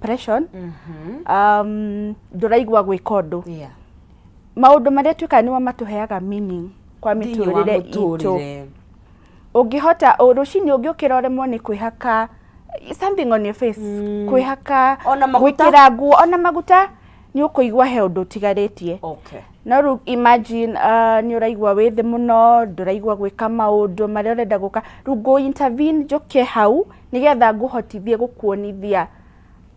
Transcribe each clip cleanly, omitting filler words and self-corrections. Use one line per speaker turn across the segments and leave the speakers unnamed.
depression, ndũraigua gwĩka ũndũ. Maũndũ marĩa twĩkaga nĩmo matũheaga meaning kwa
Thĩinĩ wa
mĩtũrĩre itũ.
Mũtũrĩre.
Ũngĩhota o rũcinĩ ũngĩũkĩra ũremwo nĩ kwĩhaka something on your face, kwĩhaka
Ona maguta?
Gwĩkĩra nguo, ona maguta, nĩ ũkũigua he ũndũ ũtigarĩtie. No rĩu imagine nĩ ũraigua wĩ thĩ mũno, ndũraigua gwĩka maũndũ marĩa ũrenda gwĩka. Rĩu ngũ intervene, njũke hau nĩgetha ngũhotithie gũkuonithia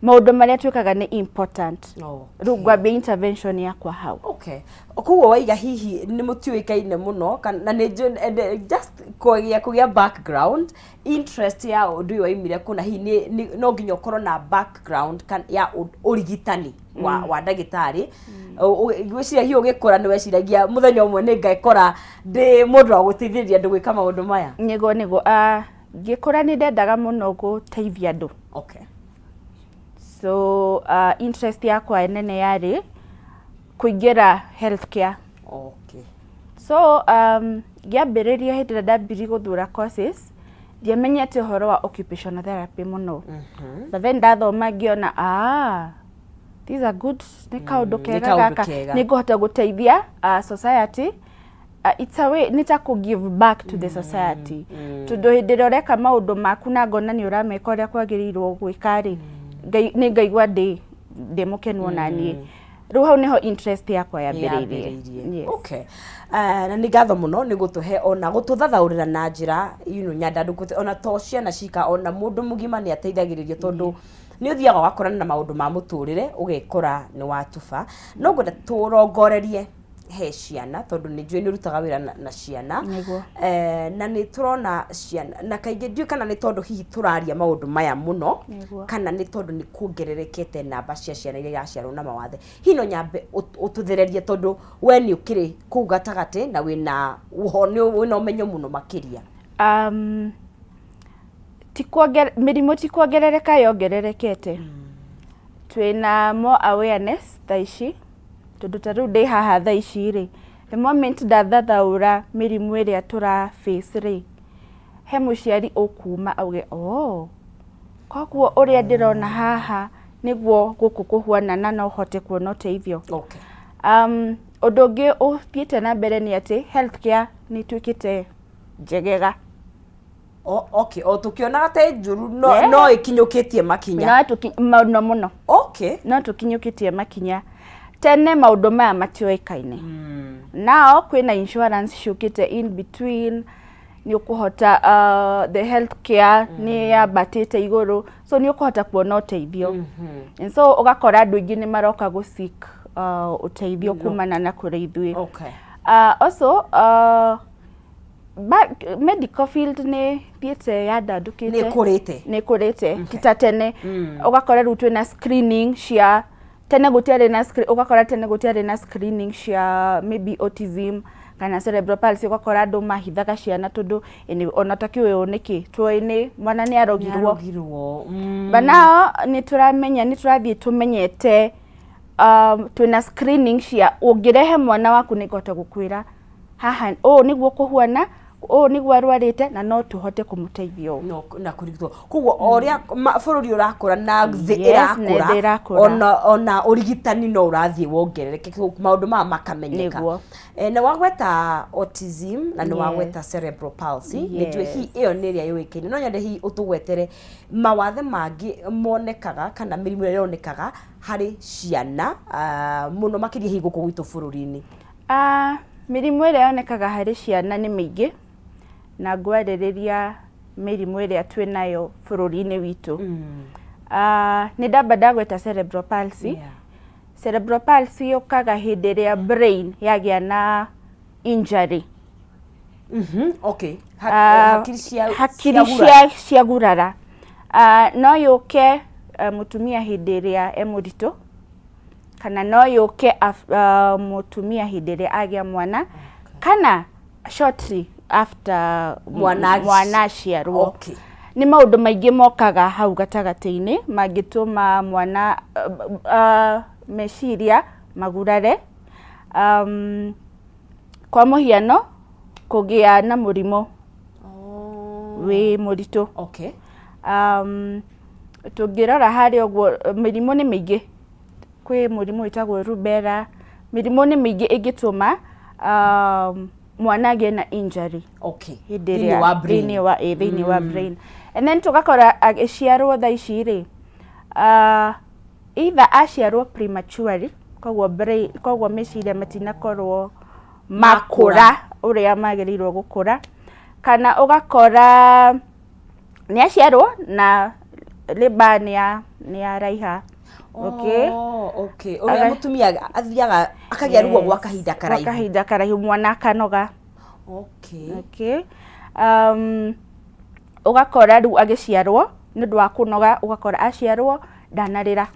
maũndũ marĩa twĩkaga nĩ important. Rĩu ngwambia intervention yakwa hau.
Okay, koguo waiga hihi nĩ mũtiũĩkaine mũno na nĩ njũĩ just kũgĩa background, interest ya ũndũ ũyũ waimire kũ, na hihi no nginya ũkorwo na background ya ũrigitani wa ndagĩtarĩ. Ngwĩciria hihi ũgĩkũra nĩ weciragia mũthenya ũmwe nĩ ngekora ndĩ mũndũ wa gũteithĩrĩria andũ gwĩka maũndũ maya?
Nĩguo, ngĩkũra nĩ ndendaga mũno gũteithia andũ. So interest yakwa nene yarĩ kũingĩra healthcare. So ngĩambĩrĩria hĩndĩ ĩrĩa ndambirie gũthura courses, ndiamenyete ũhoro wa occupational therapy mũno, but then ndathoma ngĩona, ah, these are good, nĩ kaũndũ
Nĩ
kega
kaũndũ
gaka
kega.
Nĩ ngũhota gũteithia society. It's a way nĩ ta kũ give back to the society, tondũ hĩndĩ ĩrĩa ũreka maũndũ maku na ngona nĩ ũrameka ũrĩa kwagĩrĩirwo gwĩka rĩ, nĩ ngaigua ndĩ mũkenu ona niĩ. Rĩu hau nĩho interest yakwa yambĩrĩirie.
Yambĩrĩirie.
Yes.
Okay. Na nĩ ngatho mũno nĩ gũtũhe ona gũtũthathaũrĩra na njĩra nyandandũku atĩ ona to ciana cika, ona mũndũ mũgima nĩ ateithagĩrĩrio, tondũ nĩ ũthiaga ũgakorana na maũndũ ma mũtũrĩre, ũgekora nĩ watuba. No ngwenda tũrongorerie he ciana, tondũ nĩ njũĩ nĩ ũrutaga wĩra na ciana.
Nĩguo.
Na nĩ tũrona ciana na kaingĩ, ndiũĩ kana nĩ tondũ hihi tũraria maũndũ maya mũno kana nĩ tondũ nĩ kuongererekete namba cia ciana iria iraciarwo na mawathe. Hihi no nyambe ũtũthererie, tondũ we nĩ ũkĩrĩ kũu gatagatĩ na wĩna wĩna ũmenyo mũno makĩria?
Mĩrimũ ti kuongerereka yongererekete, twĩna more awareness thaa ici, tondũ ta rĩu ndĩ haha thaa ici rĩ, the moment ndathathaũra mĩrimũ ĩrĩa tũra face rĩ, he mũciari ũkuma auge, "Oh, koguo ũrĩa ndĩrona haha nĩguo gũkũ kũhuana na no hote kuona ũteithio." Ũndũ ũngĩ ũthiĩte na mbere nĩ atĩ healthcare nĩ ĩtuĩkĩte njegega.
Okay, o tũkĩonaga ta ĩ njũru, no no ĩkinyũkĩtie makinya.
No mũno mũno. No tũkinyũkĩtie makinya. Tene maũndũ maya matioĩkaine. Now kwĩna insurance ciũkĩte in between, nĩ ũkũhota, the health care nĩ yambatĩte igũrũ, so nĩ ũkũhota kuona ũteithio, and so ũgakora andũ aingĩ nĩ maroka gũ seek ũteithio kumana na kũrĩ ithuĩ. Also medical field nĩ thiĩte yandandũkĩte.
Nĩ ĩkũrĩte.
Nĩ ĩkũrĩte, ti ta tene. Ũgakora rĩu twĩna screening cia, tene gũtiarĩ na ũgakora tene gũtiarĩ na screening cia maybe autism kana cerebral palsy. Ũgakora andũ mahithaga ciana tondũ ona takĩũĩ nĩkĩ, tũĩ nĩ mwana nĩ arogirwo.
Nĩarogirwo.
But now nĩ tũramenya, nĩ tũrathiĩ tũmenyete, twĩna screening cia ũngĩrehe mwana waku nĩ ngũhota gũkwĩra haha ũũ nĩguo kũhuana, ũũ nĩguo arwarĩte, na no tũhote kũmũteithia ũũ.
No, na kũrigitwo. Koguo o ũrĩa bũrũri ũrakũra na thĩ
Yes, na
ĩrakũra,
thĩ ĩrakũra.
ona ũrigitani no ũrathiĩ wongerereke, koguo maũndũ maya makamenyeka.
Nĩguo.
Na wagweta autism na nĩ wagweta cerebral palsy, nĩ njũĩ hihi ĩyo nĩ ĩrĩa yũĩkaine. No nyende hihi ũtũgwetere mawathe mangĩ monekaga kana mĩrimũ ĩrĩa yonekaga harĩ ciana, mũno makĩria hihi gũkũ gwitũ bũrũri-inĩ.
Mĩrimũ ĩrĩa yonekaga harĩ ciana nĩ mĩingĩ, na ngwarĩrĩria mĩrimũ ĩrĩa twĩnayo bũrũri-inĩ witũ. Nĩ ndamba ndagweta cerebral palsy. Cerebral palsy yũkaga hĩndĩ ĩrĩa brain yagĩa na injury.
Okay. Hakiri cia
hakiri
ciagurara.
Ciagurara. No yũke mũtumia hĩndĩ ĩrĩa e mũritũ, kana no yũke mũtumia hĩndĩ ĩrĩa agĩa mwana, kana shortly after
mwana
mwana aciarwo. Nĩ maũndũ maingĩ mokaga hau gatagatĩ-inĩ mangĩtũma mwana meciria magurare. Kwa mũhiano, kũgĩa na mũrimũ wĩ mũritũ. Tũngĩrora harĩa ũguo, mĩrimũ nĩ mĩingĩ. Kwĩ mũrimũ wĩtagwo rubella, mĩrimũ nĩ mĩingĩ ĩngĩtũma mwana agĩe na injury.
Hĩndĩ ĩrĩa wa brain.
Thĩinĩ wa, ĩ, thĩinĩ wa brain. And then tũgakora agĩciarwo thaa ici rĩ, either aciarwo prematurely, koguo brain, koguo meciria matinakorwo makũra ũrĩa magĩrĩirwo gũkũra, kana ũgakora nĩ aciarwo na labour nĩ yaraiha. Okay.
Oh, okay. Ũrĩa mũtumia athiaga akagĩa ruo gwa kahinda
Gwa
karaihu.
kahinda karaihu mwana akanoga. Okay. Ũgakora rĩu agĩciarwo nĩ ũndũ wa kũnoga, ũgakora aciarwo ndanarĩra.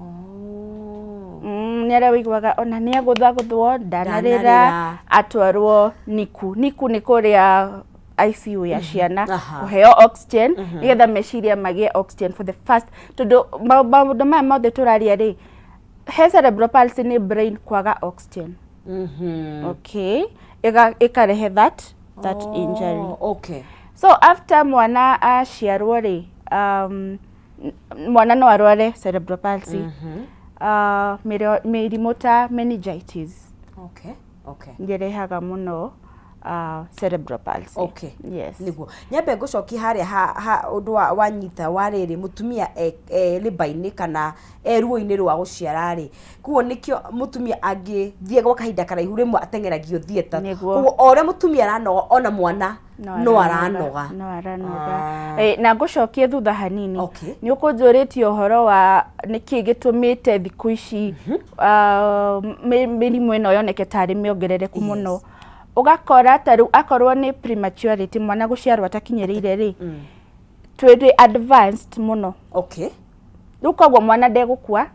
Oh.
Nĩ arĩa ũiguaga ona nĩ agũthagũthwo ndanarĩra,
Ndanarĩra.
atwarwo NICU. NICU nĩ kũrĩa ICU ya ciana, kũheo oxygen nĩgetha meciria magĩe oxygen for the first, tondũ maũndũ maya mothe tũraria rĩ, he cerebral palsy nĩ brain kwaga oxygen. Okay. Ĩkarehe that injury.
Oh, okay.
So after mwana aciarwo rĩ, mwana no arware cerebral palsy. Mĩrimũ ta meningitis.
Okay.
Nĩrehaga mũno cerebral palsy.
Okay.
Yes.
Niguo nyambe ngũcokia harĩa ha ũndũ wa wanyita wa rĩrĩ mũtumia e labour-inĩ kana e ruo-inĩ rwa gũciara rĩ, koguo nĩkĩo mũtumia angĩthiĩ gwa kahinda karaihu rĩmwe ateng'eragio theatre.
Nĩguo.
Koguo o ũrĩa mũtumia aranoga ona mwana no aranoga.
No aranoga.
Ah.
Na ngũcokie thutha hanini.
Okay.
Nĩ ũkũnjũrĩtie ũhoro wa nĩkĩ gĩtũmĩte thikũ ici mĩrimũ ĩno yoneke tarĩ mĩongerereku mũno. Ũgakora ta rĩu akorwo nĩ prematurity, mwana gũciarwo atakinyĩrĩire rĩ, twĩrĩ advanced mũno.
Okay.
Rĩu koguo mwana ndegũkua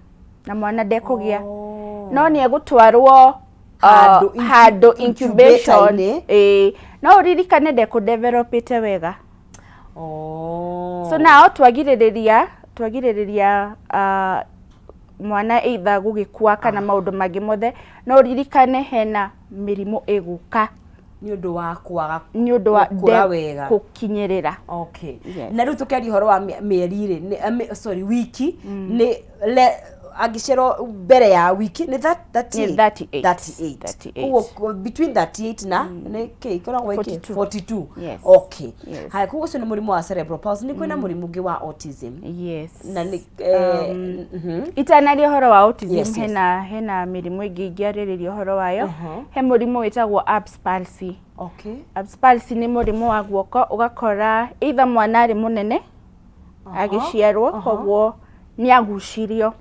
na mwana ndekũgĩa.
Oh.
No nĩ egũtwarwo
Handũ
handũ incubation.
incubator-inĩ.
Ĩĩ. No ũririkane ndekũdevelopĩte wega.
Oh.
So now twagirĩrĩria mwana either gũgĩkua kana maũndũ mangĩ mothe, no ũririkane hena mĩrimũ ĩgũka
nĩ ũndũ wa kwaga
nĩ ũndũ wa
gũkũra wega,
gũkinyĩrĩra.
Okay.
Yes.
Na rĩu tũkĩaria ũhoro wa mĩeri rĩ, sorry, wiki nĩ angĩciarwo mbere ya wiki nĩ
Nĩ 38.
38.
38.
Koguo between 38 na nĩ kĩ ĩkoragwo ĩkĩ?
42.
42.
Yes.
Okay.
Yes.
Haya, koguo ũcio nĩ mũrimũ wa cerebral palsy. Nĩ kwĩna mũrimũ ũngĩ wa autism.
Yes.
Na nĩ
Itanaria ũhoro wa autism,
Yes.
hena mĩrimũ ĩngĩ ingĩarĩrĩria ũhoro wayo. He mũrimũ wĩtagwo Erb's palsy.
Okay.
Erb's palsy nĩ mũrimũ wa guoko, ũgakora either mwana arĩ mũnene agĩciarwo, koguo nĩ agucirio.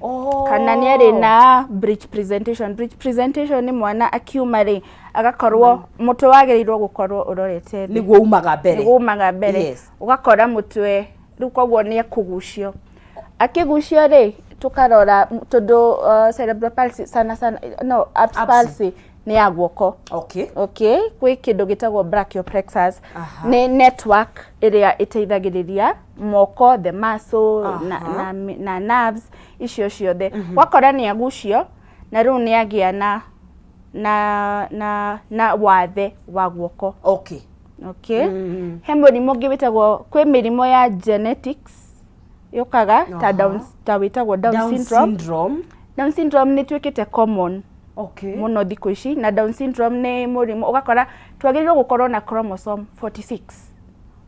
Oh.
Kana nĩ arĩ na breech presentation. Breech presentation nĩ mwana akiuma rĩ, agakorwo mũtwe wagĩrĩirwo gũkorwo ũrorete thĩ.
Nĩguo umaga mbere.
Nĩguo umaga mbere.
Yes.
Ũgakora mũtwe rĩu koguo nĩ ekũgucio. Akĩgucio rĩ, tũkarora tondũ cerebral palsy sana sana, no, Erb's
Erb's.
palsy nĩ ya guoko.
Okay.
Okay, kwĩ kĩndũ gĩtagwo brachial plexus.
Aha.
Nĩ network ĩrĩa ĩteithagĩrĩria moko, the muscle,
Aha.
na nerves icio ciothe. Wakora nĩ agucio na rĩu nĩ agĩa na wathe wa guoko.
Okay.
Okay. He mũrimũ ũngĩ wĩtagwo, kwĩ mĩrimũ ya genetics yũkaga ta Down, ta wĩtagwo Down
Down
syndrome.
syndrome.
Down syndrome nĩ ĩtuĩkĩte common
Okay.
mũno thikũ ici, na Down syndrome nĩ mũrimũ ũgakora twagĩrĩirwo gũkorwo na chromosome 46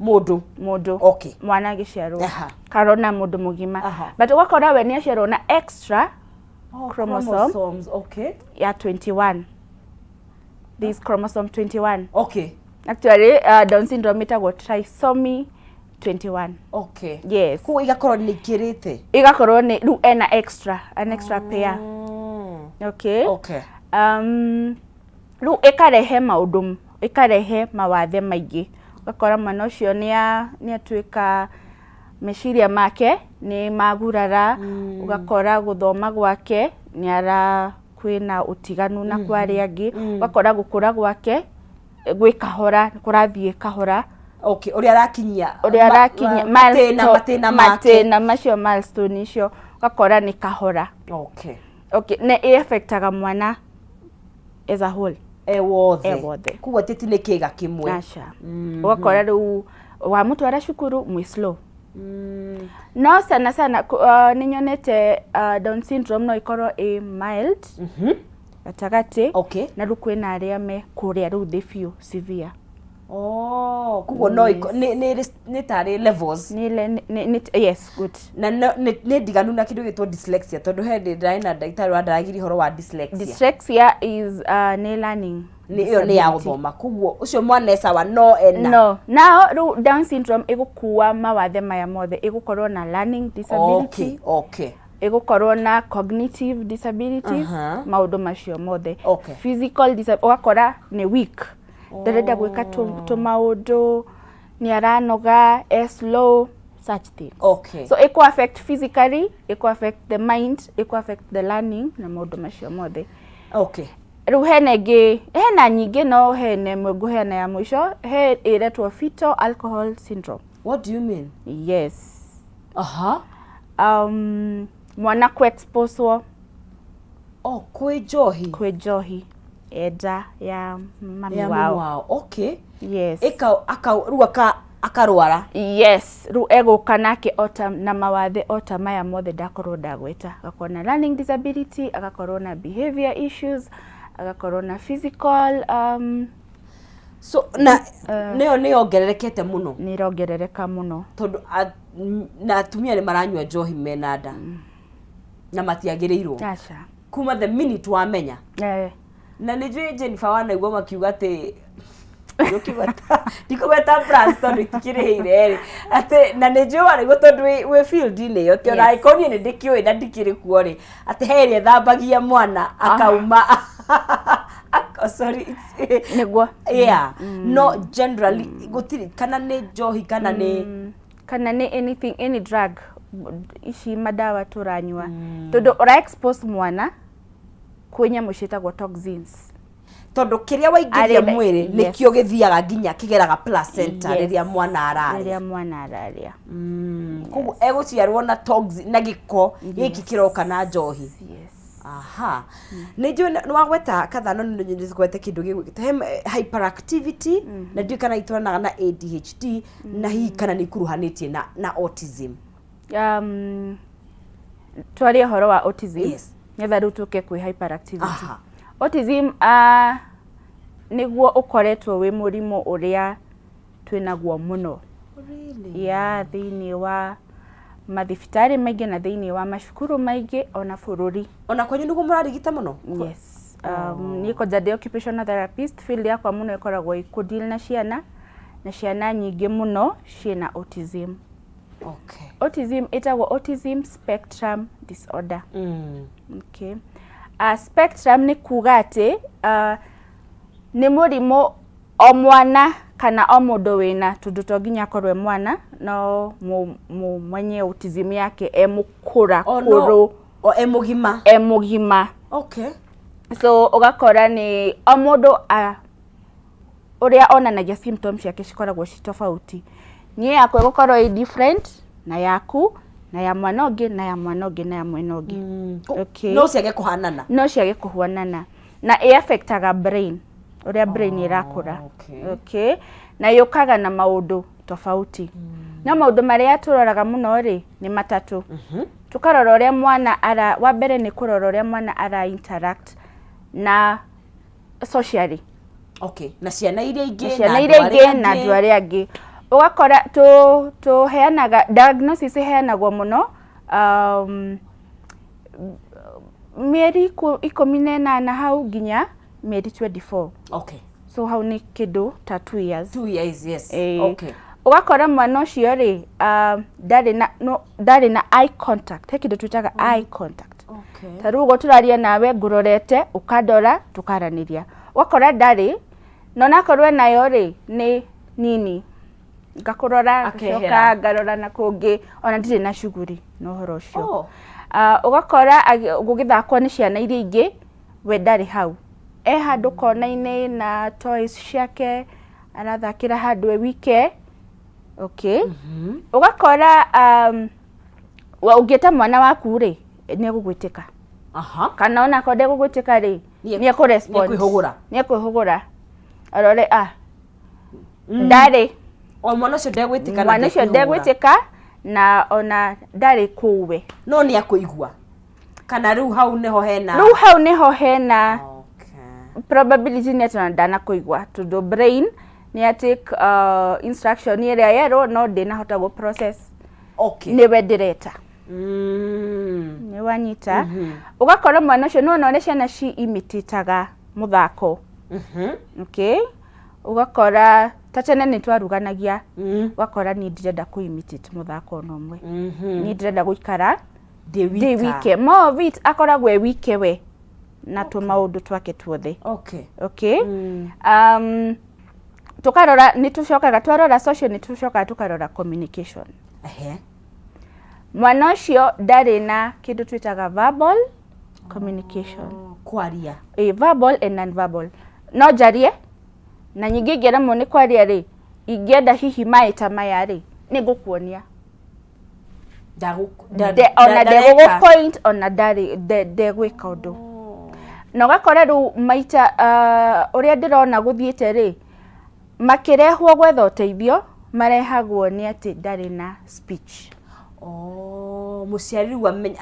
Mũndũ.
Mũndũ.
Okay.
Mwana agĩciarwo.
Aha.
Karona mũndũ mũgima.
Aha.
But ũgakora we nĩ aciarwo na extra
Oh,
chromosome.
Chromosomes. Okay.
Ya 21. This chromosome 21.
Okay.
Actually, Down syndrome ĩtagwo trisomy 21.
Okay.
Yes.
Koguo igakorwo nĩ ikĩrĩte.
Igakorwo nĩ rĩu ena extra, an extra pair. Okay.
Okay.
Rĩu ĩkarehe maũndũ, ĩkarehe mawathe maingĩ. Ũgakora mwana ũcio nĩ atuĩka meciria make nĩ magurara, ũgakora gũthoma gwake nĩ ara kwĩna ũtiganu na kwa arĩa angĩ, ũgakora gũkũra gwake gwĩ kahora, kũrathiĩ kahora.
Okay, ũrĩa arakinyia
ũrĩa arakinyia
matĩna matĩna make.
Matĩna macio, milestone icio, ũgakora nĩ kahora.
Okay.
Okay, nĩ ĩ-affectaga mwana as a whole.
E wothe.
E wothe.
Koguo atĩ ti nĩ kĩga kĩmwe.
Aca. Ũgakora rĩu wamũtwara cukuru mwĩ slow. No sana sana nĩ nyonete Down syndrome no ĩkorwo ĩ mild, gatagatĩ, na rĩu kwĩna arĩa me kũrĩa rĩu thĩ biũ, severe.
Oh, koguo no nĩ tarĩ levels.
Yes, good.
Na nĩ ndiganu na kĩndũ gĩtwo dyslexia, tondũ he hĩndĩ ndĩrarĩ na ndagĩtarĩ wandaragĩria ũhoro wa dyslexia.
Dyslexia is nĩ learning
Nĩ ĩyo nĩ ya
disability.
Gũthoma, koguo ũcio mwana e sawa no ena
No, nao rĩu Down syndrome ĩgũkua mawathe maya mothe, ĩgũkorwo na learning disability, ĩgũkorwo na cognitive disabilities, maũndũ macio mothe. Physical disability, ũgakora nĩ weak, ndarenda gwĩka tũmaũndũ, nĩ aranoga, e slow, such things. So ĩkũ affect physically, ĩkũ affect the mind, ĩkũ affect the learning na maũndũ macio mothe. Rĩu hena ĩngĩ, hena nyingĩ, no hena ĩmwe ngũheana ya mũico, he ĩretwo fetal alcohol syndrome.
What do you mean?
Yes. Mwana kũ-exposwo
Oh, kwĩ njohi.
Kwĩ njohi enda ya mami
ya
wao.
Mami wao, okay.
Yes.
Ĩka aka rĩu akarwara.
Yes, rĩu egũka nake ota na mawathe ota maya mothe ndakorwo ndagweta, agakorwo na learning disability, agakorwo na behavior issues, agakorwo na physical
So na nĩyo nĩ yongererekete mũno.
Nĩ ĩrongerereka mũno.
Tondũ na atumia nĩ maranyua njohi mena nda na matiagĩrĩirwo.
Aca.
Kuma the minute wamenya. Na nĩ njũĩ Jennifer wanaigua makiuga atĩ ndikũgweta brands tondũ itikĩrĩhĩire rĩ, atĩ na nĩ njũĩ wanaigua tondũ wĩ field-inĩ ĩyo, ti ona angĩkorwo niĩ nĩ ndĩkĩũĩ na ndikĩrĩ kuo rĩ, atĩ he ĩrĩa ĩthambagia mwana akauma. Oh, sorry,
Nĩguo.
Yeah, no generally gũtirĩ kana nĩ njohi kana nĩ
Kana nĩ anything, any drug, ici madawa tũranyua, tondũ ũra expose mwana kwĩ nyamũ ciĩtagwo toxins.
Tondũ kĩrĩa waingĩria mwĩrĩ nĩkĩo gĩthiaga nginya kĩgeraga placenta rĩrĩa mwana ararĩa.
Rĩrĩa mwana ararĩa.
Koguo egũciarwo na toxin na gĩko gĩkĩ kĩroka na njohi.
Yes.
Aha, nĩ njũĩ nĩ wagweta kadhaa, no nĩ nyendete kũgweta kĩndũ gĩgwĩta he hyperactivity, na ndiũĩ kana itwaranaga na ADHD na hihi kana nĩ ikuruhanĩtie na autism.
Twarie ũhoro wa autism nĩgetha rĩu tũke kwĩ hyperactivity. Autism nĩguo ũkoretwo wĩ mũrimũ ũrĩa twĩnaguo mũno.
Really?
Ya thĩinĩ wa mathibitarĩ maingĩ na thĩinĩ wa macukuru maingĩ ona bũrũri.
Ona kwanyu nĩguo mũrarigita mũno?
Yes. Niĩ kwanja ndĩ occupational therapist, field yakwa mũno ĩkoragwo ĩ kũ deal na ciana, na ciana nyingĩ mũno ciĩna autism. Autism ĩtagwo autism spectrum disorder. Okay. Spectrum nĩ kuga atĩ nĩ mũrimũ o mwana kana o mũndũ wĩna, tondũ to nginya akorwo e mwana, no mwenye autism yake e mũkũra
O no
kũrũ.
O e mũgima.
E mũgima. So ũgakora nĩ o mũndũ ũrĩa onanagia symptoms ciake cikoragwo ci tofauti. Niĩ yakwa ĩgũkorwo ĩ different na yaku na ya mwana ũngĩ na ya mwana ũngĩ na ya mwena ũngĩ. Okay.
No ciage kũhanana.
No ciage kũhuanana, na ĩ affectaga brain, ũrĩa brain ĩrakũra. Okay. Na yũkaga na maũndũ tofauti, no maũndũ marĩa tũroraga mũno rĩ nĩ matatũ. Tũkarora ũrĩa mwana ara, wa mbere nĩ kũrora ũrĩa mwana ara interact na socially.
Okay, na ciana iria ingĩ.
Na ciana iria ingĩ na andũ arĩa angĩ. Ũgakora tũheanaga diagnosis, ĩheanagwo mũno mĩeri 18 hau nginya mĩeri 24. So hau nĩ kĩndũ ta 2 years.
2 years, yes.
Ĩĩ. Ũgakora mwana ũcio rĩ, ndarĩ na, no, ndarĩ na eye contact. He kĩndũ twĩtaga eye contact. Ta rĩu ũguo tũraria nawe, ngũrorete, ũkandora, tũkaranĩria, ũgakora ndarĩ na, onakorwo enayo rĩ, nĩ nini, ngakũrora,
Akehera.
ngacoka ngarora na kũngĩ, ona ndirĩ na shughuli na ũhoro ũcio.
Oh.
Ũgakora gũgĩthakwo nĩ ciana iria ingĩ, we ndarĩ hau, e handũ kona-inĩ na toys ciake, arathakĩra handũ e wike. Okay, ũgakora ũngĩta mwana waku rĩ, nĩ egũgwĩtĩka. Kana onakorwo ndegũgwĩtĩka rĩ, nĩ ekũ-respond.
Nĩekwĩhũgũra.
Nĩ ekwĩhũgũra arore, ah, ndarĩ.
O mwana ũcio ndegwĩtĩka na
Mwana ũcio
ndekwĩhũgũra.
Ndegwĩtĩka. Na ona ndarĩ kũu we.
No nĩ akũigua kana rĩu hau nĩho hena?
Rĩu hau nĩho hena probability nĩ atĩ ona ndanakũigua, tondũ brain nĩ ya take instruction ĩrĩa yerwo no ndĩnahota gũ process. Nĩwe ndĩreta. Nĩ wanyita? Ũgakora mwana ũcio nĩwona ũrĩa ciana ci imitĩtaga mũthako. Okay, ũgakora ta tene nĩ twaruganagia. Ũgakora niĩ ndirenda kũ imitate mũthako ona ũmwe. Niĩ ndĩrenda gũikara
ndĩ
ndĩ
wika.
Wike more of it akoragwo e wike we na tũmaũndũ twake tuothe. Okay. Tukarora, nĩ tũcokaga twarora social, nĩ tũcokaga tũkarora communication. Mwana ũcio ndarĩ na kĩndũ twĩtaga verbal communication.
Oh, kwaria.
Verbal and non-verbal. No njarie na nyingĩ ingĩremwo nĩ kwaria rĩ, ingĩenda hihi maĩ ta maya rĩ, nĩ ngũkuonia. Ona
ndareka.
Ndegũgũ point, ona ndarĩ ndegwĩka ũndũ. Na ũgakora rĩu maita ũrĩa ndĩrona gũthiĩte rĩ, makĩrehwo gwetha ũteithio marehagwo nĩ atĩ ndarĩ na speech.
Oh, mũciari rĩu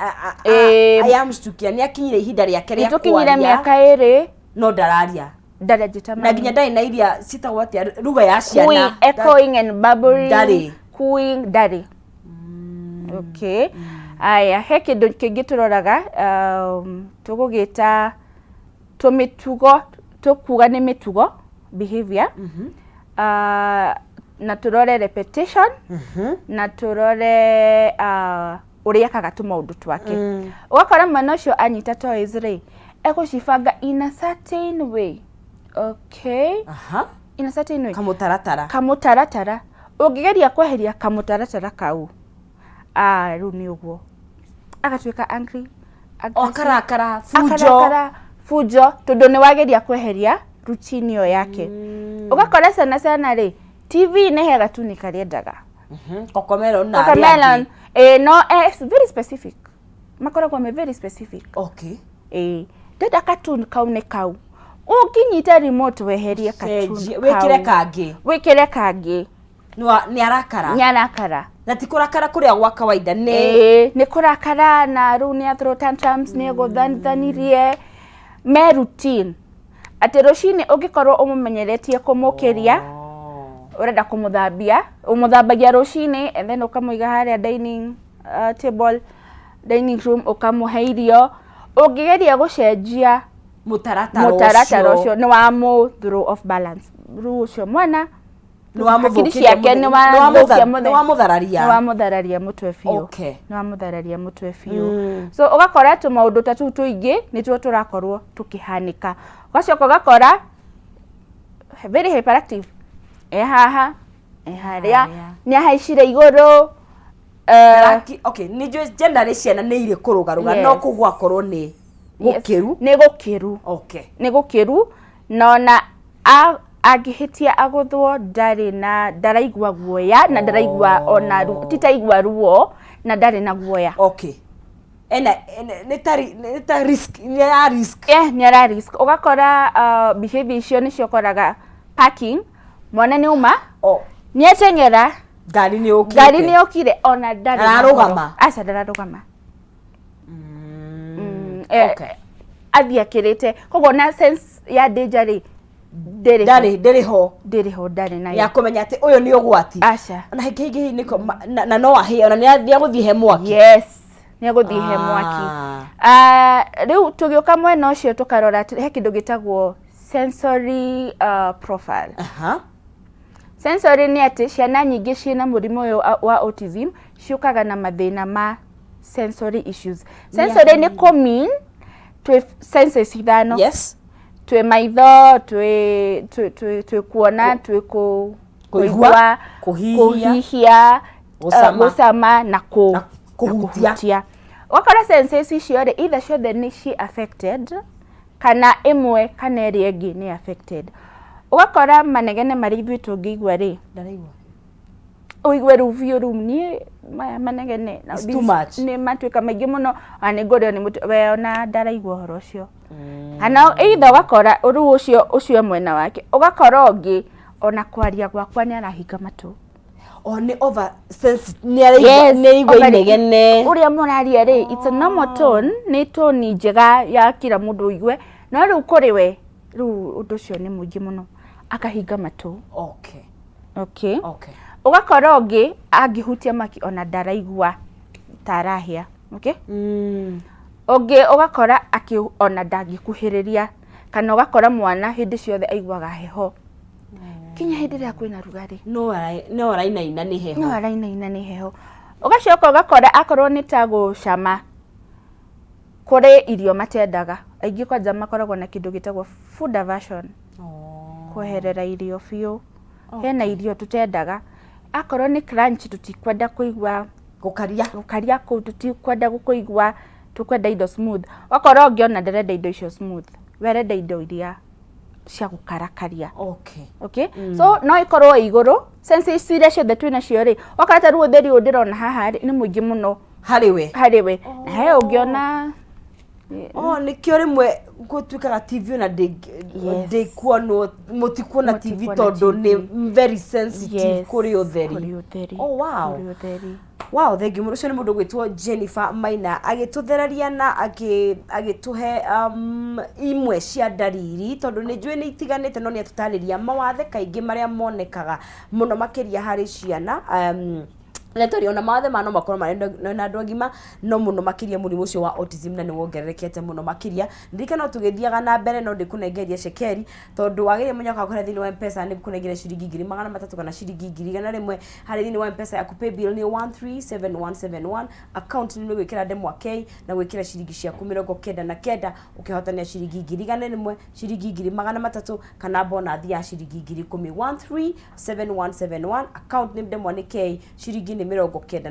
ayamshtukia nĩ akinyire ihinda rĩake rĩa
Nĩtũkinyire
kwaria,
mĩaka 2
no ndararia.
Ndarajĩta.
Na nginya ndarĩ na iria citagwo atĩa, ruga ya ciana.
Cooing, echoing and babbling.
Ndarĩ.
Cooing ndarĩ. Okay, aya, he kĩndũ kĩngĩ tũroraga, tũgũgĩta tũmĩtugo, tũkuga nĩ mĩtugo, behavior. Na tũrore repetition na tũrore ũrĩa ekaga tũmaũndũ twake. Ũgakora mwana ũcio anyita toys rĩ, egũcibanga in a certain way, okay? In a certain way.
Kamũtaratara.
Kamũtaratara. Ũngĩgeria kweheria kamũtaratara kau, ah, rĩu nĩ ũguo agatuĩka angry,
o
aggressive,
karakara funjo.
Akarakara, funjo, tondũ nĩ wageria kweheria routine ĩyo yake. Ũgakora sana sana rĩ, TV nĩ he gatuni karĩa endaga.
Cocomelon na arĩa
Cocomelon.
angĩ.
No, it's very specific, makoragwo me very specific. Ndenda cartoon kau, nĩ kau. Ũngĩnyita remote weherie cartoon
Cenjie, wĩkĩre
kau,
kangĩ.
Wĩkĩre kangĩ.
Nĩ arakara.
Nĩ arakara.
Na ti kũrakara kũrĩa gwa kawaida nĩ
Ĩĩ, nĩ kũrakara, na rĩu nĩ throw tantrums, nĩ egũthanithanirie me routine atĩ rũcinĩ ũngĩkorwo ũmũmenyeretie kũmũkĩria, ũrenda kũmũthambia, ũmũthambagia rũcinĩ and then ũkamũiga harĩa dining table, dining room, ũkamũhe irio. Ũngĩgeria gũcenjia
mũtaratara
mũtaratara
ũcio,
ũcio, nĩ wamũ throw off balance. Rĩu ũcio mwana
nĩ wamũthũkĩria
hakiri ciake nĩ wathũkia
nĩ wamũthararia.
Nĩ wamũthararia mũtwe biũ. Nĩ wamũthararia mũtwe biũ. So ũgakora tũmaũndũ ta tũu tũingĩ nĩtuo tũrakorwo tũkĩhanĩka. Ũgacoka ũgakora very hyperactive, e haha e harĩa,
Harĩa.
nĩ ahaicire igũrũ.
Okay, nĩ njũĩ generally ciana nĩ irĩ kũrũgarũga, no kũu gwakorwo nĩ gũkĩru.
Nĩ gũkĩru. Nĩ gũkĩru, na ona angĩhĩtia agũthwo, ndarĩ na ndaraigua guoya na ndaraigua ona ti taigua ruo na ndarĩ na guoya.
Okay, ena nĩ ta risk, nĩ ya risk.
Nĩ ara risk. Ũgakora behavior icio nĩcio ũkoraga parking, mwana nĩ uma nĩ ateng'era,
ngari nĩ yũkĩte.
Ngari nĩ yũkire, ona ndarĩ na
Ndararũgama?
ũhoro. Aca, ndararũgama. Athiĩ akĩrĩte, koguo na sense ya danger rĩ, ndĩrĩ ho.
Ndarĩ ho.
Ndĩrĩ ho, ndarĩ nayo.
Ya kũmenya atĩ ũyũ nĩ ũgwati.
Aca.
Na hingĩ hingĩ nĩko na no ahĩe ona nĩ agũthiĩ he mwaki.
Yes, nĩ agũthiĩ he mwaki. Ah, rĩu tũgĩũka mwena ũcio tũkarora he kĩndũ gĩtagwo sensory profile. Sensory nĩ atĩ ciana nyingĩ ciĩna mũrimũ ũyũ wa autism ciũkaga na mathĩna ma sensory issues. Sensory nĩ kũ mean twĩ senses ithano. Twĩ maitho, twĩ kuona, twĩ
kũigua, kũhihia,
kũhihia,
gũcama.
Gũcama na
Na kũhutia.
Na kũhutia. Ũgakora senses icio rĩ, either ciothe nĩ ci affected kana ĩmwe kana ĩrĩa ĩngĩ nĩ affected. Ũgakora manegene marĩa ithuĩ tũngĩigua rĩ,
Ndaraigua.
Ũigue rĩu biũ, rĩu niĩ maya manegene
It's too much.
Nĩ matuĩka maingĩ mũno, ona nĩ ngũrĩo nĩ mũtwe, we ona ndaraigua ũhoro ũcio. Kana either ũgakora rĩu ũcio e mwena wake, ũgakora ũngĩ ona kwaria gwakwa nĩ arahinga matũ.
O nĩ over sensitive, nĩ araigua,
Yes,
nĩ araigua inegene.
Ũrĩa mũraria rĩ, it's a normal tone, nĩ tone njega ya kila mũndũ ũigue, no rĩu kũrĩ we rĩu ũndũ ũcio nĩ mũingĩ mũno, akahinga matũ. Okay. Ũgakora ũngĩ angĩhutia maki ona ndaraigua ta arahĩa. Okay? Ũngĩ ũgakora akĩ ona ndangĩkuhĩrĩria, kana ũgakora mwana hĩndĩ ciothe aiguaga heho kinya hĩndĩ ĩrĩa kwĩna rugarĩ.
No arainaina nĩ heho.
No arainaina nĩ heho. Ũgacoka ũgakora akorwo nĩ ta gũcama, kũrĩ irio matendaga. Aingĩ kwanja makoragwo na kĩndũ gĩtagwo food aversion. Kweherera irio biũ. Hena irio tũtendaga. Akorwo nĩ crunch tũtikwenda kũigua.
Gũkaria.
Gũkaria kũu tũtikwenda gũkũigua, tũkwenda indo smooth. Ũgakora ũngĩ ona ndarenda indo icio smooth. We arenda indo iria cia gũkarakaria. Okay? So no ĩkorwo ĩ igũrũ, senses iria ciothe twĩ nacio rĩ, ũgakora ta rĩu ũtheri ũyũ ndĩrona haha rĩ, nĩ mũingĩ mũno
harĩ we.
Harĩ we. Na he ũngĩ ona.
Oh, nĩkĩo rĩmwe gũtuĩkaga TV ona ndĩkuonwo, mũtikuona TV
Mũtikuona
tondũ
TV.
Nĩ very sensitive kũrĩ ũtheri.
Kũrĩ ũtheri.
Oh, wow.
Kũrĩ ũtheri.
Wow, thank you mũno. Ũcio nĩ mũndũ ũgwĩtwo Jennifer Maina agĩtũthereria na agĩtũhe imwe cia ndariri, tondũ nĩ njũĩ nĩ itiganĩte, no nĩ atũtarĩria mawathe kaingĩ marĩa monekaga mũno makĩria harĩ ciana. Na tondũ ona mawathe ma no makorwo marĩ na andũ agima, no mũno makĩria mũrimũ ũcio wa autism na nĩ wongererekete mũno makĩria. Ririkana tũgĩthiaga na mbere no ndĩkũnengeria cekeri, tondũ wagĩrĩire mũnyaka wakwa thĩinĩ wa Mpesa nĩ ngũkũnengera ciringi 300,000 kana ciringi 100,100 harĩ thĩinĩ wa Mpesa yaku. Paybill nĩ 137171, account nĩ gwĩkĩra ndemwa K na gwĩkĩra ciringi ciaku 99, ũkĩhotanĩra ciringi 100,100, ciringi 300,000 kana bonathi ya ciringi 10,000. 137171, account nĩ ndemwa nĩ K, ciringi nĩ 99,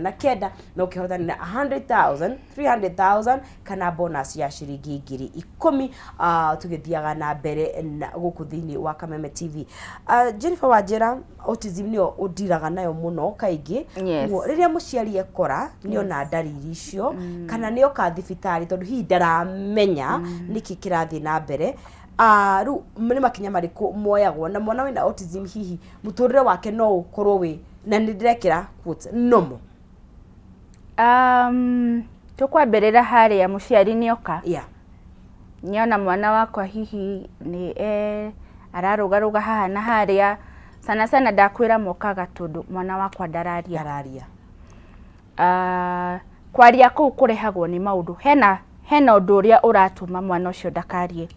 na ũkĩhotanĩra 100,000, 300,000 kana bonus ya ciringi 10,000. Tũgĩthiaga na mbere na gũkũ thĩinĩ wa Kameme TV. Jennifer Wanjĩra, autism nĩyo ũndiraga nayo mũno kaingĩ.
Yes.
Ũguo, rĩrĩa mũciari ekora nĩona ndariri icio kana nĩoka thibitarĩ tondũ hihi ndaramenya nĩkĩ kĩrathiĩ na mbere, rĩu nĩ makinya marĩkũ moyagwo na mwana wĩna autism, hihi mũtũrĩre wake no ũkorwo wĩ, na nĩ ndĩrekĩra quotes, normal?
Tũkwambĩrĩra harĩa mũciari nĩoka, nĩona mwana wakwa hihi nĩ ararũgarũga haha na harĩa. Sana sana ndakwĩra mokaga tondũ mwana wakwa ndararia.
Ndararia.
Kwaria kũu kũrehagwo nĩ maũndũ, hena ũndũ ũrĩa ũratũma mwana ũcio ndakarie.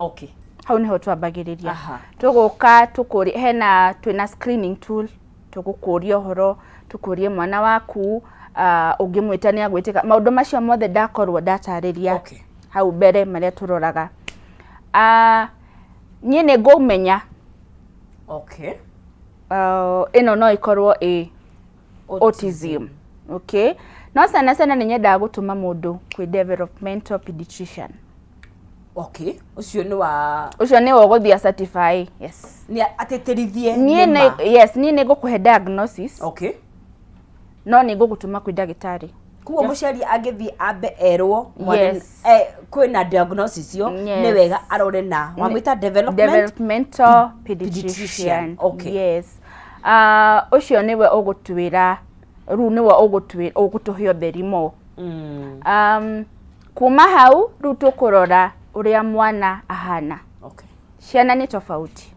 Hau nĩho twambagĩrĩria. Tũgũka tũkũrie, hena twĩna screening tool, tũgũkũria ũhoro, tũkũrie mwana waku, ũngĩmwĩta nĩ agwĩtĩka, maũndũ macio mothe ndakorwo ndatarĩria hau mbere marĩa tũroraga. Niĩ nĩ ngũmenya ĩno no ĩkorwo ĩ autism. Okay? No sana sana nĩ nyendaga gũtũma mũndũ kwĩ developmental pediatrician.
Okay, ũcio nĩ wa
Ũcio nĩwe ũgũthiĩ certify. Yes.
Nĩ atĩtĩrithie.
Niĩ
nĩ ma.
Yes, niĩ nĩ ngũkũhe diagnosis. No nĩ ngũgũtũma kwĩ ndagĩtarĩ.
Koguo mũciari angĩthiĩ ambe erwo mwana kwĩna diagnosis yo, nĩ wega arore na wamwĩta development
Developmental
pediatrician.
Pediatrician. Yes. Ũcio nĩwe ũgũtwĩra rĩu, nĩwe ũgũtwĩra, ũgũtũhe ũtheri mo. Kuma hau rĩu tũkũrora ũrĩa mwana ahana. Ciana nĩ tofauti.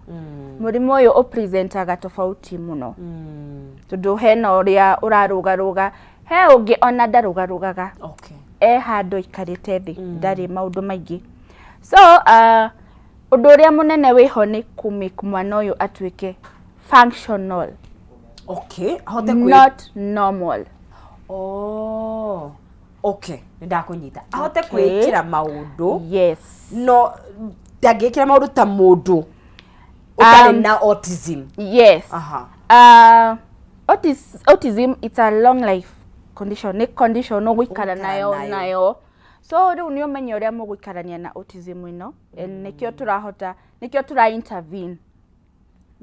Mũrimũ ũyũ ũpresentaga tofauti mũno, tondũ hena ũrĩa ũrarũgarũga, he ũngĩ ona ndarũgarũgaga, e handũ aikarĩte thĩ, ndarĩ maũndũ maingĩ. So ũndũ ũrĩa mũnene wĩho nĩ kũ-make mwana ũyũ atuĩke functional,
Okay, ahote kwĩ
not normal.
Oh, okay, nĩ ndakũnyita. Ahote kwĩkĩra maũndũ.
Yes.
No ndangĩkĩra maũndũ ta mũndũ ũtarĩ na autism.
Yes. Autism, it's a long life condition, nĩ condition ũgũikara
Ũgũikara
nayo
nayo.
Nayo. So rĩu nĩ ũmenye ũrĩa mũgũikarania na autism ĩno, and nĩkĩo tũrahota, nĩkĩo tũra intervene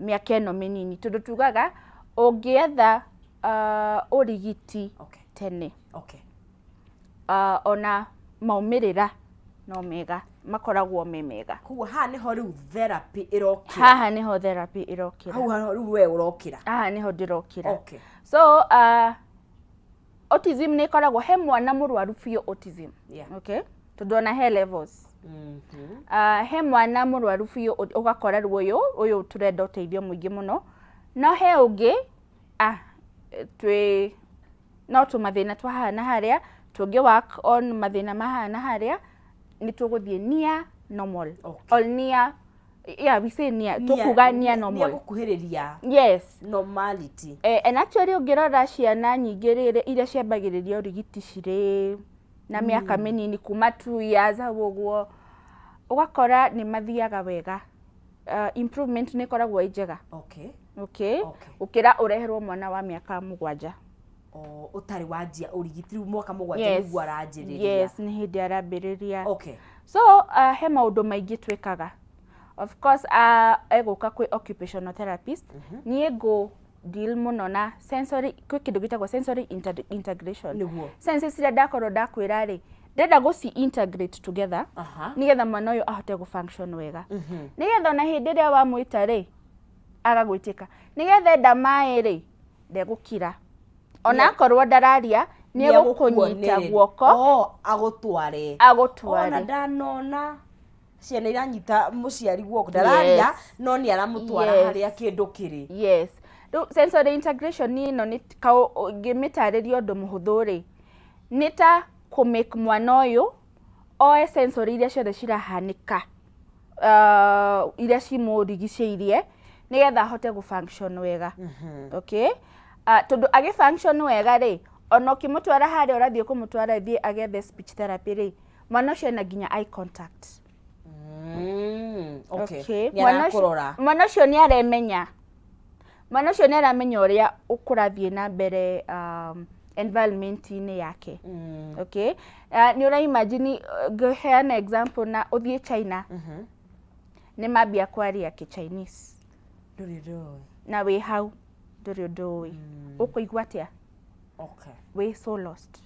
mĩaka ĩno mĩnini, tondũ tugaga ũngĩetha ũrigiti tene, ona maumĩrĩra no mega, makoragwo me mega.
Koguo haha nĩho rĩu therapy ĩrokĩra.
Haha nĩho therapy ĩrokĩra.
Hau haha rĩu we ũrokĩra.
Haha nĩho ndĩrokĩra. So autism nĩ ĩkoragwo he mwana mũrwaru biũ autism. Okay, tondũ ona he levels. He mwana mũrwaru biũ, ũgakora rĩu ũyũ tũrenda ũteithio mũingĩ mũno, no he ũngĩ twĩ no tũmathĩna twa haha na harĩa tũngĩ work on, mathĩna ma haha na harĩa nĩ tũgũthiĩ near normal. Or near, yeah, we say near, tũkuga near normal.
Gũkuhĩrĩria normality.
Eh, and actually ũngĩrora ciana nyingĩ rĩrĩ iria ciambagĩrĩria ũrigiti cirĩ na mĩaka mĩnini, kuma 2 years hau ũguo, ũgakora nĩ mathiaga wega, improvement nĩ ĩkoragwo ĩ njega. Okay. Gũkĩra ũreherwo mwana wa mĩaka 7.
O, ũtarĩ wanjia ũrigiti rĩu mwaka 7 nĩguo aranjĩrĩria.
Yes, nĩ hĩndĩ arambĩrĩria. So he maũndũ maingĩ twĩkaga. Of course egũka kwĩ occupational therapist. Niĩ ngũ deal mũno na sensory, kwĩ kĩndũ gĩtagwo sensory integration. Senses iria ndakorwo ndakwĩra rĩ, ndĩrenda gũci integrate together nĩgetha mwana ũyũ ahote gũ function wega, nĩgetha ona hĩndĩ ĩrĩa wamwĩta rĩ agagwĩtĩka, nĩgetha enda maĩ rĩ ndegũkira, ona akorwo ndararia nĩ egũkũnyita guoko.
Oh, agũtware.
Agũtware.
Ona ndanona ciana iranyita mũciari guoko, ndararia no nĩ aramũtwara harĩa kĩndũ kĩrĩ.
Yes, rĩu sensory integration ĩno nĩ ngĩmĩtarĩria ũndũ mũhũthũ rĩ, nĩ ta kũ make mwana ũyũ oe sensory iria ciothe cirahanĩka, iria cimũrigicĩirie, nĩgetha ahote gũ function wega. Okay, tondũ agĩ function wega rĩ, ona ũkĩmũtwara harĩa ũrathiĩ kũmũtwara thiĩ agethe speech therapy rĩ, mwana ũcio ena nginya eye contact.
Nĩ
Mwana ũcio-
arakũrora.
Mwana ũcio nĩ aremenya, mwana ũcio nĩ aramenya ũrĩa ũkũrathiĩ na mbere environment-inĩ yake. Okay, nĩ ũra imagine, ngĩheana example na ũthiĩ China, nĩ mambia kwaria kĩ Chinese
Ndũrĩ ndũĩ.
Na wĩ hau ndũrĩ ũndũ ũĩ, ũkũigua atĩa? Wĩ so lost.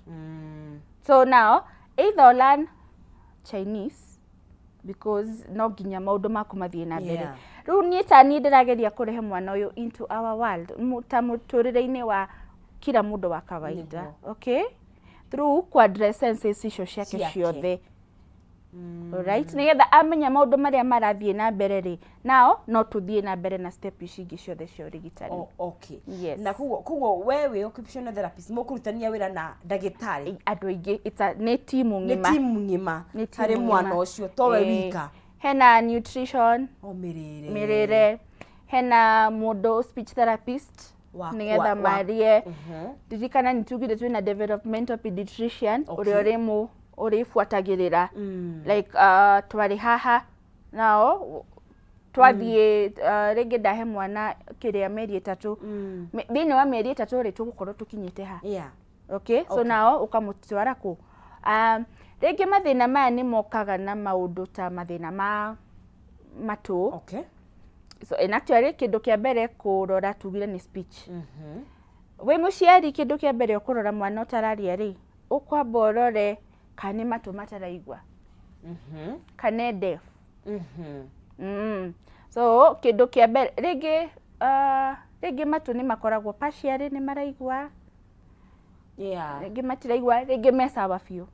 So now either learn Chinese, because no nginya maũndũ maku mathiĩ na mbere. Rĩu niĩ ta niĩ ndĩrageria kũrehe mwana ũyũ into our world, ta mũtũrĩre-inĩ wa kila mũndũ wa kawaida. Okay, through ku address senses icio ciake
Ciake.
ciothe. Alright, nĩgetha amenya maũndũ marĩa marathiĩ na mbere rĩ, nao no tũthiĩ na mbere na step ici ingĩ ciothe cia ũrigitani.
Oh, okay.
Yes.
Na koguo we wĩ occupational therapist, mũkũrutania wĩra na ndagĩtarĩ?
Andũ aingĩ, nĩ timu
Nĩ
ng'ima.
timu ng'ima.
Nĩ timu
Harĩ mwana
ng'ima.
ũcio towe wika.
Hena nutrition.
O mĩrĩre.
Mĩrĩre, hena mũndũ speech therapist nĩgetha marie. Ririkana nĩ tugire twĩna developmental pediatrician ũrĩa ũrĩmũ ũrĩbuatagĩrĩra, like twarĩ haha nao twathiĩ, rĩngĩ ndahe mwana kĩrĩa mĩeri 3, thĩinĩ wa mĩeri 3 rĩ, tũgũkorwo tũkinyĩte ha? Okay, so nao ũkamũtwara kũ, rĩngĩ mathĩna maya nĩ mokaga na maũndũ ta mathĩna ma matũ. So and actually kĩndũ kĩa mbere kũrora tugire nĩ speech. Wĩ mũciari, kĩndũ kĩa mbere ũkũrora mwana ũtararia rĩ, ũkwamba ũrore kana nĩ matũ mataraigua kana e deaf. So kĩndũ kĩa mbere rĩngĩ, rĩngĩ matũ nĩ makoragwo partially nĩ maraigua, rĩngĩ matiraigua, rĩngĩ me sawa biũ.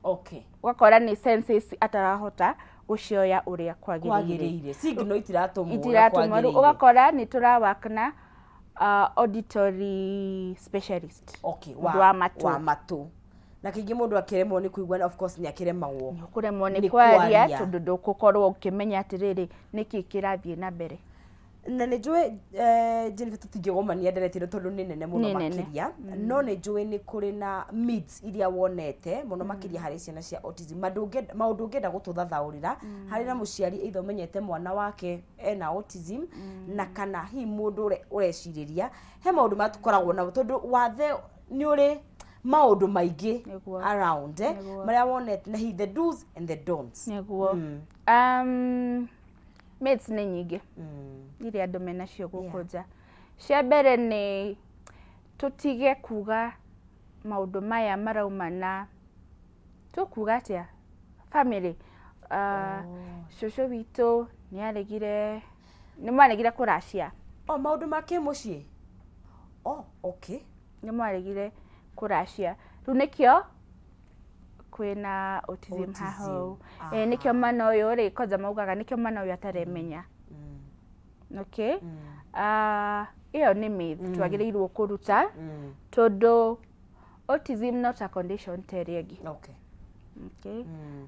Ũgakora nĩ senses atarahota gũcioya ũrĩa kwagĩrĩire.
Kwagĩrĩire, signal itiratũmwo ũrĩa
Itiratũmwo rĩu.
Kwagĩrĩire.
Ũgakora nĩ tũra work na auditory specialist. Ũndũ wa matũ.
Wa matũ. Na kaingĩ mũndũ akĩremwo nĩ kũigua, of course nĩ akĩremagwo
kũremwo nĩ
nĩ
kwaria,
kwaria.
Tondũ ndũgũkorwo ũkĩmenya atĩrĩrĩ nĩkĩ kĩrathiĩ na mbere.
Na nĩ njũĩ, Jennifer, tũtingĩgomania ndereti ĩno tondũ nĩ nene mũno
Nĩ nene.
makĩria, no nĩ njũĩ nĩ kũrĩ na myths iria wonete mũno makĩria harĩ ciana cia autism, maũndũ ũngĩenda gũtũthathaũrĩra harĩ na mũciari either ũmenyete mwana wake ena autism na kana hihi mũndũ ũrecirĩria he maũndũ marĩa tũkoragwo namo, tondũ wathe nĩ ũrĩ maũndũ maingĩ around marĩa wonete na hihi the do's and the don'ts.
Nĩguo. Myths nĩ nyingĩ iria andũ menacio gũkũ nja. Cia mbere nĩ tũtige kuga maũndũ maya marauma na tũkuga atĩa family, cũcũ witũ nĩ aregire, nĩ mwaregire kũracia.
O maũndũ ma kĩmũciĩ, oh, okay.
Nĩ mwaregire kũracia. Rĩu nĩkĩo kwĩna autism haha ũũ.
Autism.
Eh, nĩkĩo mwana ũyũ rĩ, kwanja maugaga nĩkĩo mwana ũyũ ataremenya. Okay? Ah, ĩyo nĩ myth twagĩrĩirwo kũruta tondũ autism not a condition ta ĩrĩa ĩngĩ. Okay?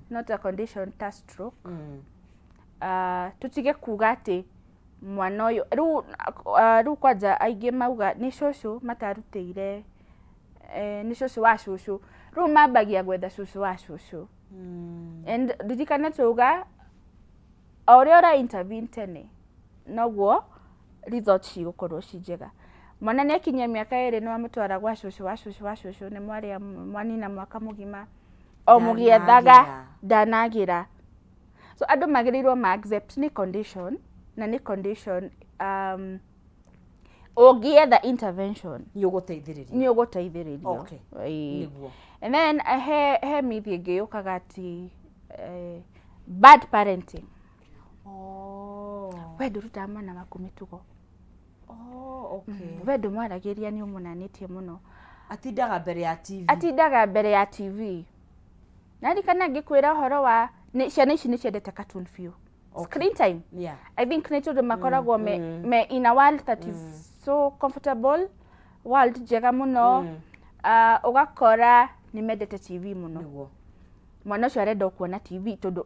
Not a condition ta stroke. Ah, tũtige kuga atĩ mwana ũyũ rĩu, ah, rĩu kwanja aingĩ mauga nĩ cũcũ matarutĩire, eh, nĩ cũcũ wa cũcũ. Rĩu mambagia gwetha cũcũ wa cũcũ. And ririkana twauga o ũrĩa ũra intervene tene noguo result cigũkorwo ci njega. Mwana nĩ akinyia mĩaka 2 nĩ wamũtwara gwa cũcũ wa cũcũ wa cũcũ, nĩ mwarĩa mwanina mwaka mũgima o mũgĩethaga ndanagĩra. So andũ magĩrĩirwo ma accept nĩ condition, na nĩ condition ũngĩetha intervention
nĩ ũgũteithĩrĩrio.
Nĩ ũgũteithĩrĩrio. Ĩĩ. And then he myth ĩngĩ yũkaga atĩ bad parenting. We ndũrutaga mwana waku mĩtugo. We ndũmwaragĩria, nĩ ũmũnanĩtie mũno.
Atindaga mbere ya TV.
Atindaga mbere ya TV. Naririkana ngĩkwĩra ũhoro wa nĩ, ciana ici nĩ ciendete cartoon biũ. Screen time. I think nĩ tondũ makoragwo me in a world that is so comfortable, world njega mũno. Ũgakora nĩ mendete TV mũno. Mwana ũcio arenda o kuona TV tondũ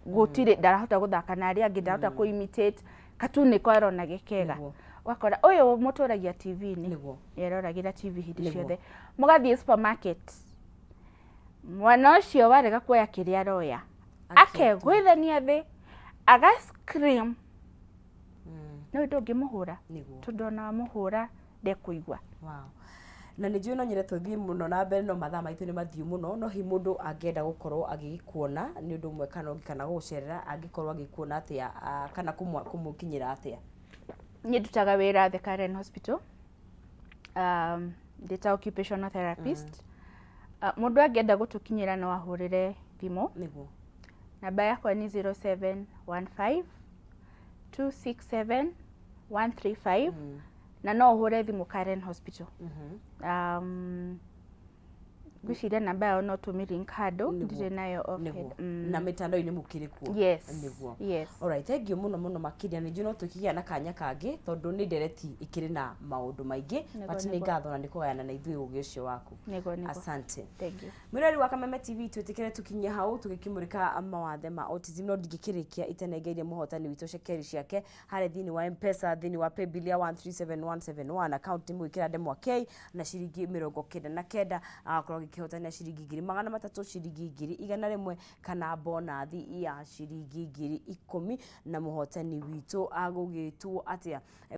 gũtirĩ, ndarahota gũthaka na arĩa angĩ, ndarahota kũ imitate cartoon, nĩko arona gĩkega. Ũgakora ũyũ mũtũragia TV-inĩ, nĩeroragĩra TV hĩndĩ ciothe. Mũgathiĩ supermarket, mwana ũcio warega kuoya kĩrĩa aroya, akegũithania thĩ, aga scream. No ndũngĩmũhũra tondũ ona wamũhũra ndekũigua.
Wow. Na nĩ njũĩ no nyende tũthiĩ mũno na mbere, no mathaa maitũ nĩ mathiũ mũno. No hihi mũndũ angĩenda gũkorwo agĩgĩkuona nĩ ũndũ ũmwe kana ũngĩ, kana gũgũcerera, angĩkorwo agĩkuona atĩa, kana kũmũkinyĩra atĩa?
Niĩ ndutaga wĩra The Karen Hospital, ndĩ ta occupational therapist. Mũndũ angĩenda gũtũkinyĩra no ahũrĩre thimũ. Namba yakwa nĩ 0715 267 135, na no ũhũre thimũ Karen Hospital. Ngwĩciria namba yao no tũmĩ-link handũ, ndirĩ nayo off head.
Na mĩtandao-inĩ mũkĩrĩ kuo?
Yes. Yes.
Alright, thank you mũno mũno makĩria. Nĩ njũĩ no tũkĩgĩa na kanya kangĩ tondũ nĩ ndereti ĩkĩrĩ na maũndũ maingĩ, but nĩ ngatho na nĩ kũgayana na ithuĩ ũgĩ ũcio waku.
Nĩguo.
Asante.
Thank you.
Mwĩrori wa Kameme TV, twĩtĩkĩre tũkinye hau tũgĩkĩmũrĩka mawathe ma autism, no ndingĩkĩrĩkia itanengeire mũhotani witũ cekeri ciake harĩa thĩinĩ wa M-Pesa, thĩinĩ wa paybill ya 137171, account nĩ mũgĩkĩra ndemwa K na ciringi 99, agakorwo agĩkĩhotania ciringi 300,000, ciringi 100,000 kana bonathi ya ciringi 10,000. Na mũhotani witũ agũgĩtwo atĩa?